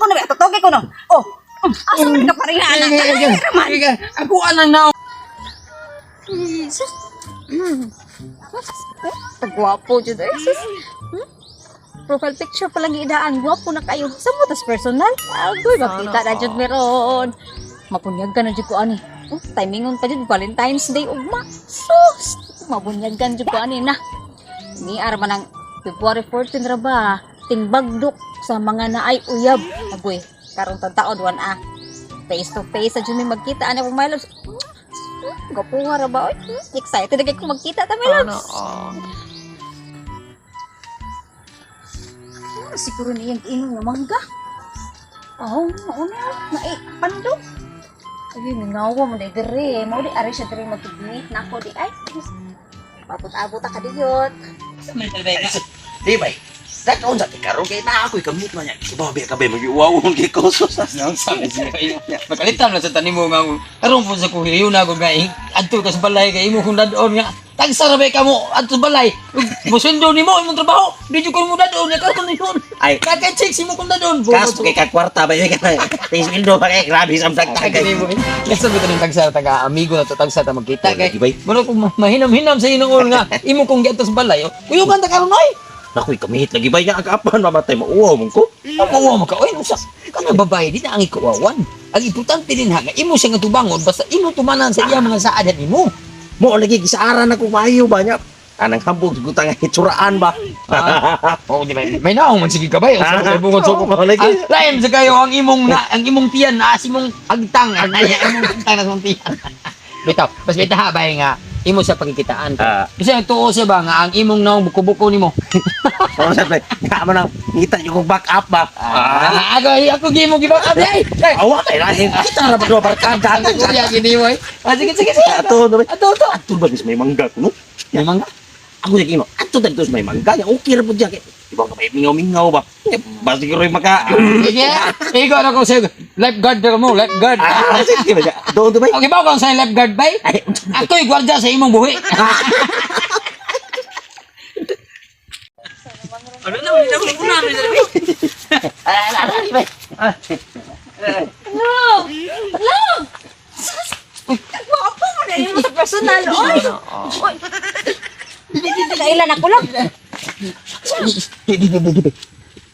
na ba tutogi ko no. Oh. Asa man ka pareha ana? Raman. Ako anang naong. Sus. Tagwapo jud eh. Sus. Profile picture pa lang idaan, gwapo na kayo. Sa mo tas personal? Agoy, makita na jud meron. Mapunyag ka na jud ko ani. Oh, timingon pa jud Valentine's Day ugma. Sus, mabunyagan jud ko ani na. Ni man ang February 14 ra ba? Tingbagdok sa mga naay uyab. Agoy, karon taon 1A. Face to face sa jud mi magkita ani akong my loves. Gwapo nga ra ba? Oy, excited na kay ko magkita ta, my loves. Ah, siguro niyang inom nga mangga. Oh, mauna. Na eh, pando. Ay, mingawa mo na dire. Mao di ari siya dire magkigit na ako di ay. Abot-abot ka diyot. Di ba? Dakaon sa tikaron kay na ako'y kamit man yan. Babi ka ba mag-iwaw kay ko sa Naon sa Makalitan na sa tanimo nga karon po sa kuhiyo na ko nga adto ka sa balay kay imo kung dadon nga tagsa ra bay kamo adto sa balay mosweldo nimo imong trabaho di jud ko mo dadon nga karon yun Ay. kaka-check si mo kung dadon. Kas kay ka kwarta ba yun ka. Tiswildo pa kay grabe sa dagdag. Kasi ba tanong tagsa taga amigo na to tagsa ta magkita Wala, kay di ba? Mura kung mahinam-hinam sa inuol nga imo kong giadto sa balay oh. Kuyugan ta karon oy. Nakoy kamit lagi ba niya agapan mamatay mauwaw man ko. Ang mo ka oy usa kana babae di na ang ikawawan. Ang importante din ha nga imo siya nga tubangon basta imo tumanan sa iya mga saadan nimo. Mo lagi gisaaran ako maayo ba niya. Anang hambog guta nga hitsuraan ba. Oh, di ba? May naong man sige ka ba? Sa kay bungod sa ko. Oo, lagi. Ah, lain sa kayo ang imong na, ang imong tiyan na as imong agtang, ang ay, ang imong agtang na sa imong tiyan. Bitaw, bas bitaw ha bay nga imo sa pagkikitaan. Kasi tuo siya ba nga ang imong naong buko-buko nimo. Oo sa play. Nga mo nang ngita yung back up ba. Ah, ako ako gimo giba ka ay. Ay, Awa kay lahin. Kita ra ba do barkada. ang kuya gini mo. Eh. Ah, sige sige sige. Ato no. Ato ato. Ato ba may mangga ko no? May mangga. Ako yung ino. Ato dagto sa may mangga. Ya okay ra pud diya kay. Di ba ka may mingaw-mingaw ba? Basta siguro yung maka. Sige. Ikaw na ko sa lifeguard na mo, lifeguard. Ah, sige ba siya? Doon ba? Okay ba kung sa lifeguard bay? Ay, Ako'y gwardiya sa imong buhi. Ano na, wala na, wala na. Love! Love! Sus! Gwapo mo na yun sa personal, oy! Oy! Kailan ako lang? Di, di, di, di, di.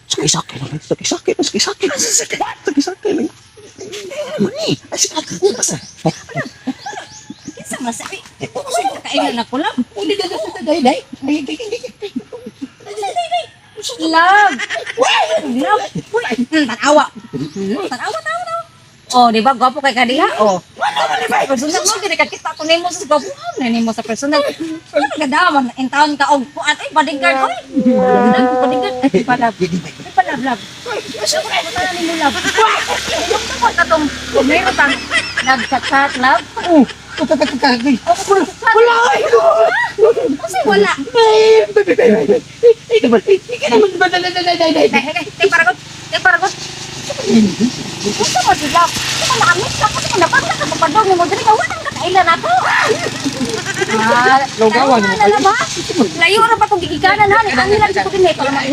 Sakay-sakay lang. Sakay-sakay lang. Sakay-sakay. Sakay-sakay lang. Mani. Ay, sakay. Basta. Kinsa man sa... Kailan ako lang? Love! Love! Uy, tanawa. Tanawa, tanawa, tanawa. Oh, di ba? Gwapo kay kadiha? Oh. Personal mo, gini kakita ko nimo sa gwapo na nimo sa personal. Ano ganda man in town ka og kuan ay bodyguard oy. Bodyguard, bodyguard. Ay, palab. Ay, palab, love. Ay, palab nimo love. Yung tungkol katong meron tang nagchat-chat love. Wala ay. Kasi wala. Ay, ay, ay, ay, paragot. Ay, paragot. Gusto mo si love. Gusto mo nakamit ka. Gusto mo napagla ka. Papadong mo diri ka. Wala ka kailan ako. Ah, Lugawan mo na ba? Layo ra pa kung gigikanan ha. Ang ilan sa tukin para mag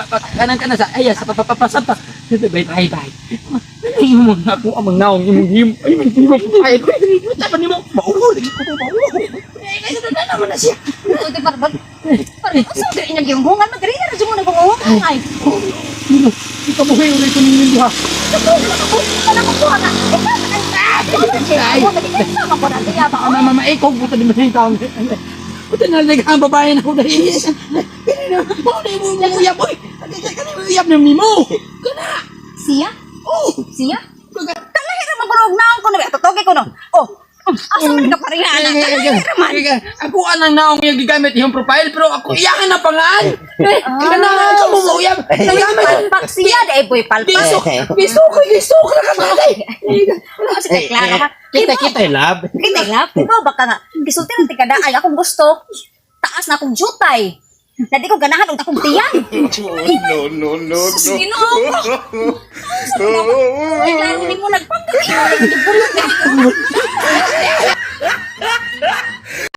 Kanan ka na sa ay sa papapasapa. Bye bye bye. Imo ako ang naong imong him. Ay imong him. Ay tapan nimo. Mauwaw. Lagi ko mauwaw. Ay na naman na siya. Ito para ba? Para usa diri inyong gihunghungan man diri na jud mo naghunghungan ay. Ikabuhi ulit ko ninyo duha. Wala ko kuha na. Ay. Ikaw ko na siya ba? Mama mama ikaw puta di man taon. Puta na lang ang babae na ko dahil. Kani na mo na mo mo uyab oy. Kani mo uyab na nimo. Kana. Siya? Oh. Siya? Kalahi ra magulog naon ko na ba? Tutogi ko no. Oh. Asa man ka pareha ana? Kalahi ra man. Ako anang naong yung gigamit iyong profile pero ako iyakan na pangaan. Eh, kana ako mo mo uyab. Nagamit. Palpak siya dai boy palpak. Bisok, bisok, bisok na ka bagay. Kasi klaro ka. Kita kita love. Kita love, ikaw baka nga gisulti ra tika ay akong gusto. Taas na akong jutay. Na di ko ganahan og akong tiyan. No, no, no, Sus, no. Ginoo ko. Ay, klaro ni mo nagpangka.